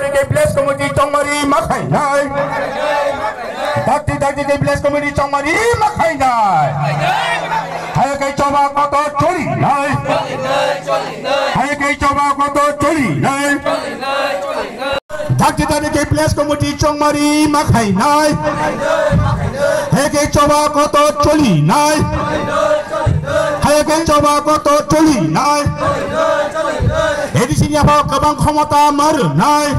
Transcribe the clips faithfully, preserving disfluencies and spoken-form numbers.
Ke village committee chongmari ma khainai. Dakti dakti ke village committee chongmari ma khainai. Hai ke choba koto choli nai. Hai ke choba koto choli nai. Dakti dakti ke village committee chongmari ma khainai. Hai ke choba koto choli nai. Hai ke choba koto choli nai. A D C ni yapha kwbang khomota ma rwnai.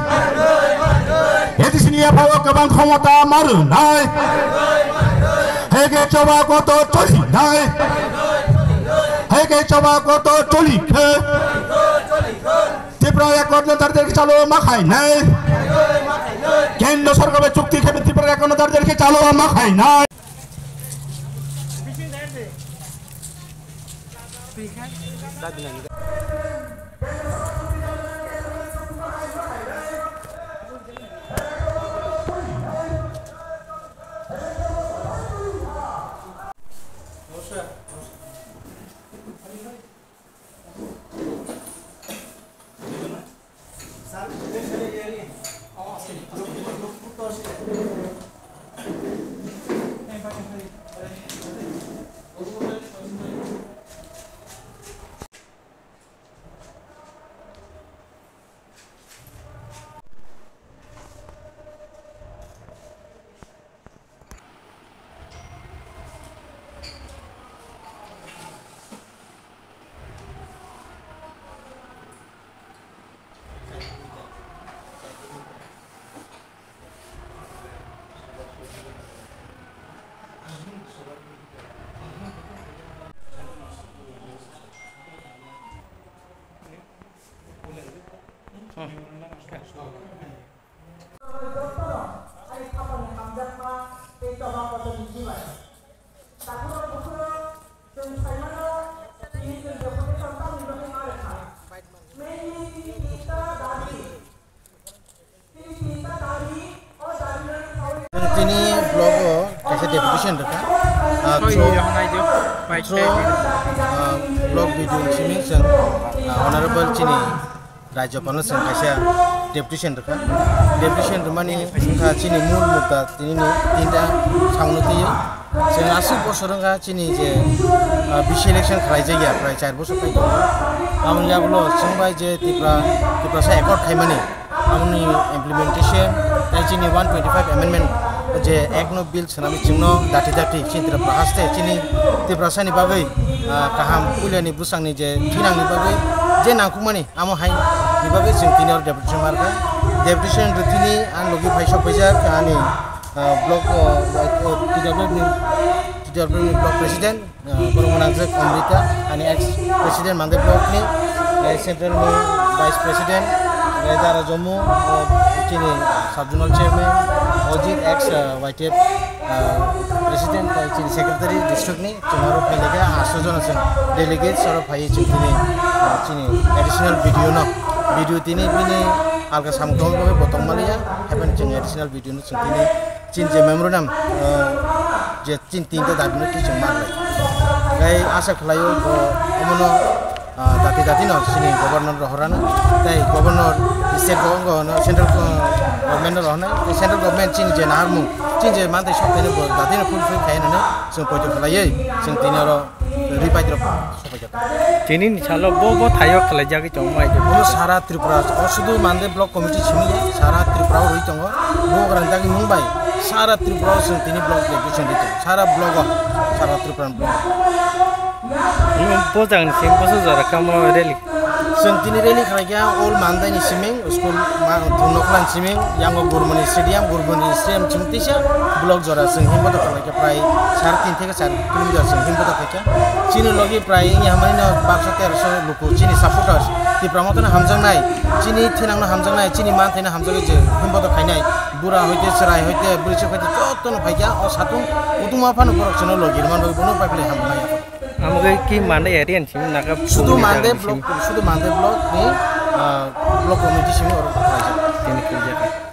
A D C ni yapha kwbang khomota ma rwnai. Hai ke choba koto choli nai. Hai ke choba koto choli khe. Tripura Accord no dar dar khe chalo ma khainai. Kendra sarkar bai chukti khe Tripura Accord no dar dar khe chalo ma khainai. Tini block o kaisa deputation rwkha. Ah, through, through, ah, block B D O simi chwng, ah, honorable chini Rajyapal no chwng kaisa deputation rwkha. Deputation rwmani wngkha chini mul mudda tini ni tinta samung twi. Chwng aswk bosor wngkha chini je, ah, B C election khlai jakya prai char bosor phai tongo. Aboni yagulo chwng bai je Tipra, Tiprasa accord khaimani, aboni implementation tei chini one twenty-five amendment je act no bill swnamwi chwngno dati dati chini Tiprasa haste chini Tiprasa ni bagwi, ah, kaham puila ni bwsang ni je thinang ni bagwi je nangkukmani amo hai ni bagwi chwng tini oro deputation markha. Deputation rwtini ang logi phai sok paijak ani, ah, block, ah, T W F ni, T W F ni block president, ah, borok mwnang je Amrita, ani ex president Mande block ni, eh, central ni vice president, eh, Dara Jammu, oh, chini sub zonal chairman, Ojit ex, ah, Y T F, ah, president, tei chini secretary district ni, chwng oro phai lekha asto jona chwng delegates oro phai chwng tini, ah, chini additional B D O no, B D O tini bini alka samung tongma bagwi bo tongma liya, haphano chwng additional B D O no chwng tini chini je memorandum, ah, je chini tinta dabi no twi chwng man lai. Tei asa khlaio bo omono, ah, dati dati no chini governor rohorano, tei governor state go-, go-, no central go-, government no rohornai, tei central government chini je naharmung, chini je mantai sok thaino bo dati no fulfill khai nani chwng poito khlaiwi chwng tini oro ripai rok sopai jak. Tini ni salo bo bo thaio khlaijagwi tongo mai. Omo sara Tripura, o sudu Mande block committee simi ya, sara Tripura o rwi tongo. Bo grang dagi mung bai, sara Tripura o chwng tini block deputation rwi tongo. Sara block o, sara Tripura block. Bo jang ni simi boso jora kamo rally. Chwng tini rally khlai kha all Mande ni siming, school ma, Noklan siming, yango Gurmani stadium, Gurmani stadium chwng tisa block jora chwng himbo to khlai kha prai sar tin theke char kilometer chwng himbo to khlai kha. Chini logi prai wngya hamani no baksa terso luku chini supporters Tipra Motha no hamjaknai, chini thinang no hamjaknai, chini manthai no hamjaknai je himbo to khainai. Bura hoite, chwrai hoite, bwrwi chwk hoite joto no phai kha o satung kutung ma phano borok chwngno logi rwmani bagwi bono pai phlai hamjaknai. Amo khe ki manda area ni simi naga sudu bumni Mande jaga ni block, simi. Sudu Mande block ni, ah, block committee simi oro khlaijak. Tini khlaijak.